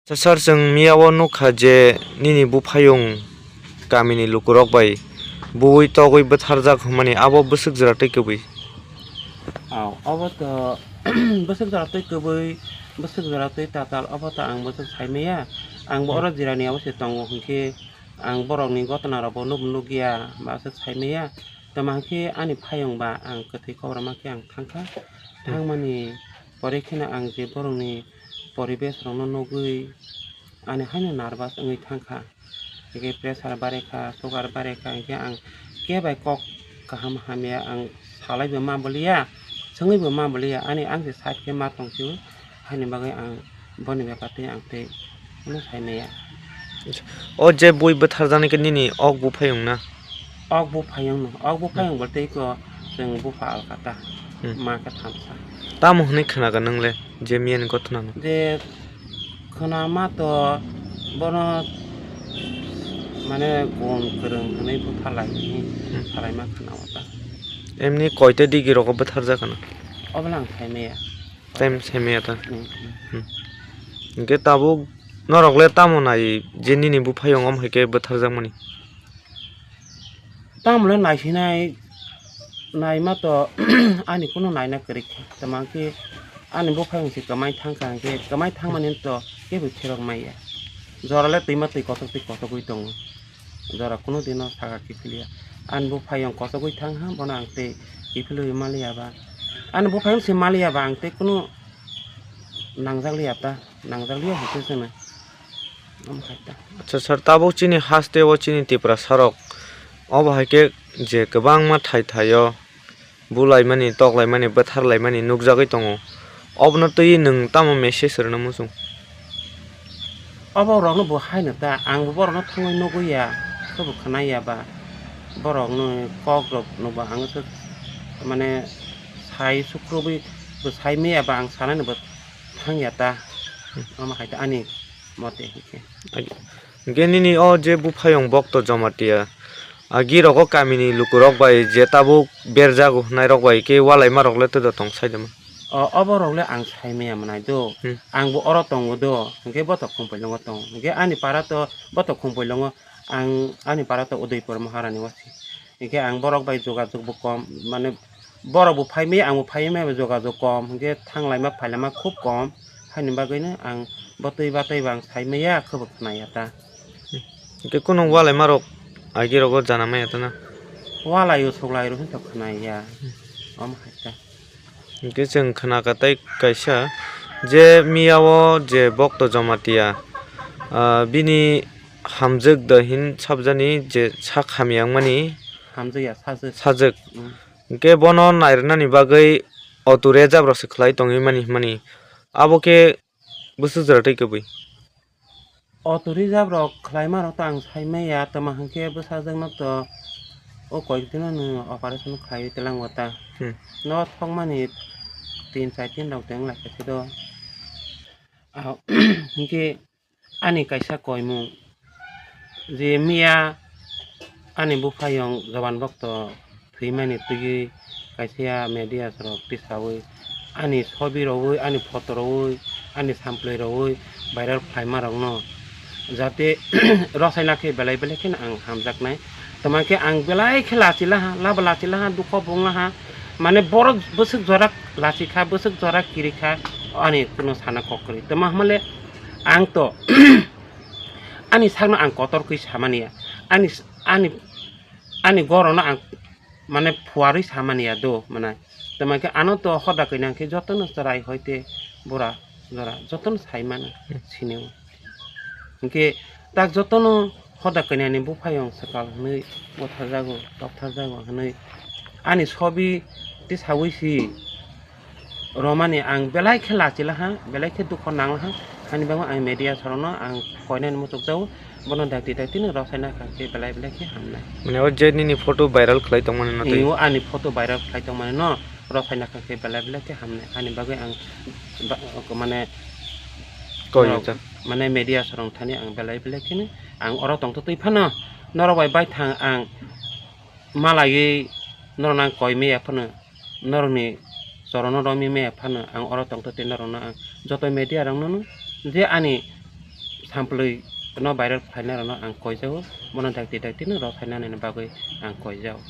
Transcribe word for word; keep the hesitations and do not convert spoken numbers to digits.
Sir, chwng miyao nukha je nini buphayung kamini lukurok bai buwi togwi bwtharjak hwnmani, abo bwswk jora tei kwbwi? Aw, obo to bwswk jora tei kwbwi, bwswk jora tei tatal, obo to ang bwswk saimaya. Ang bo oro jirani abo se tongo, hwnkhe ang borokni gotona rokbo nuk nukya, ba aswk saimaya. Tamo hwnkhe ani phayung ba ang kwthwi kokrwma khe ang thangkha. Thangmani pore kheno ang je borokni poribesh rokno nugwi ani haino nervous wngwi thangkha. Hwnkhe pressure barekha, sugar barekha, hwnkhe ang khe bai kok kaham hamya ang salaibo ma boliya, swngwibo ma boliya, ani ang se side khe ma tongphio, haini bagwi ang boni bepar tei ang tei hwnwi saimaya. O je bui bwtharjaknai khe nini ok buphayung na? Ok buphayung no, ok buphayung bo tei ko chwng bupha alkata, ma khe thamsa. Tamo hwnwi khwnaga nwng le je miyani gothnano? Je khwnama to bono mane gun kwrwng hwnwi bupha lai hwnwi salaima khwnao ta. Emni koita digi rogo bwtharjak hwno? Obono ang saimaya. Time saimaya ta? Hwnkhe tabuk norok le tamo nai je nini buphayung om hai khe bwtharjakmani? Tamle naisinai naima to ani kunu naina kwrwi kha. Tamo hwnkhe ani buphayung se kwmai thangkha hwnkhe kwmai thangmani to kebo phirok maya. Jora le twima twi kotor twi kotogwi tongo. Jora kunu dino saka kiphilya. Ani buphayung kotogwi thangha bono ang tei kiphilwi maliya ba. Ani buphayung se maliya ba ang tei kunu nangjakliya ta. Nangjakliya hwnkhe chwngno. Omo hai ta. Acha sir, tabuk chini haste o chini Tiprasa rok obo hai khe je kwbangma thai thai o bulaimani, toklaimani, bwtharlaimani nukjagwi tongo. Obono twi nwng tamo message rwna muchung? Obo rokno bo haino ta, ang bo borokno thangwi nugwi ya, khe bo khwnai ya ba. Borokno kok rok no bo ang se mane sai sukrubwi bo sai maya ba ang sanani bo thang ya ta. Omo hai ta ani mote hwnkhe. Hwnkhe nini o je buphayung Bokto Jamatia, agi rogo kamini lukurok bai je tabuk berjago hwnai rok bai khe walai ma rok le twdo tong sai de ma? O, obo rok le ang sai maya mwnai do. Hmm. Ang bo oro tongo do. Hwnkhe boto Khumpoilongo tongo. Hwnkhe ani para to boto Khumpoilongo, ang ani para to Udaipur Maharani wasi. Hwnkhe ang borok bai jogajog bo kom, mane borok bo phai maya, ang bo phai maya, jogajog kom, hwnkhe thanglaima phailaima khub kom, haini bagwino ang bo twi ba tei bo ang sai maya, khe bo khwnaya ta. Hwnkhe kunu walai ma rok agi rogo jana maya ta na? Walai o suklai rok hinto khwnaya, omo hai ta. Hwnkhe chwng khwnakha tei kaisa je miyao je Bokto Jamatia, ah, bini hamjwk da hin sabjani je sak hamya wngmani. Hamjwk ya, sajwk. Sajwk. Mm. Hwnkhe bono nairwnani bagwi auto rejab rok se khlai tongwi mani hwnmani. Abo khe bwswk jora tei kwbwi? Auto rejab rok khlaima rok to ang sai maya, tamo hwnkhe bwsajwk no to o koik dino nwng operation khlaiwi twlango ta. Hmm. No thokmani tin char din rok teng lai kha se do. Ah, hwnkhe ani kaisa koimung je miya ani buphayung Joban Bokto thwimani twiwi kaisa media rok tisawi ani sobi rowi, ani photo rowi, ani samplai rowi viral khlaima rokno jate rosaina khe belai belai kheno ang hamjaknai. Tamo khe ang belai khe lachi laha, labo lachi laha, dukho bo wng laha. Mane borok bwswk jora lachi kha, bwswk jora kiri kha, ani kuno sana kok kwrwi. Tamo hwnmale ang to ani sakno ang kotor kwi samani ya. Ani, ani, ani gorono ang mane phuarwi samani ya do, mane. Tamo khe ano to hoda kainak khe jotono chwrai hoite bura jora jotono sai mano, hmm, sinio. Hwnkhe tak jotono hoda kainani buphayung swkal hwnwi, butharjago, toktharjago hwnwi ani sobi tisawi si romani ang belai khe lachi laha, belai khe dukho nang laha. Hani bagwi ang media sorokno ang koinani muchukjago, bono dakti dakti no rosaina kha khe belai belai khe hamnai. Mane o je nini photo viral khlai tongmani no twi? Iyo, ani photo viral khlai tongmani no rosaina kha khe belai belai khe hamnai. Ani bagwi ang ba-, mane Koi norok, ta. Mane media sorok thani ang belai belai kheno ang oro tongtwtwi phano norok bai baithang ang malaiwi norokno ang koi maya phano, norokni chorono romwi maya phano ang oro tongtwtwi norokno ang joto media rokno je ani samplwi no viral khlainai rokno ang koijago, bono dakti dakti no rw phainani bagwi ang koijago.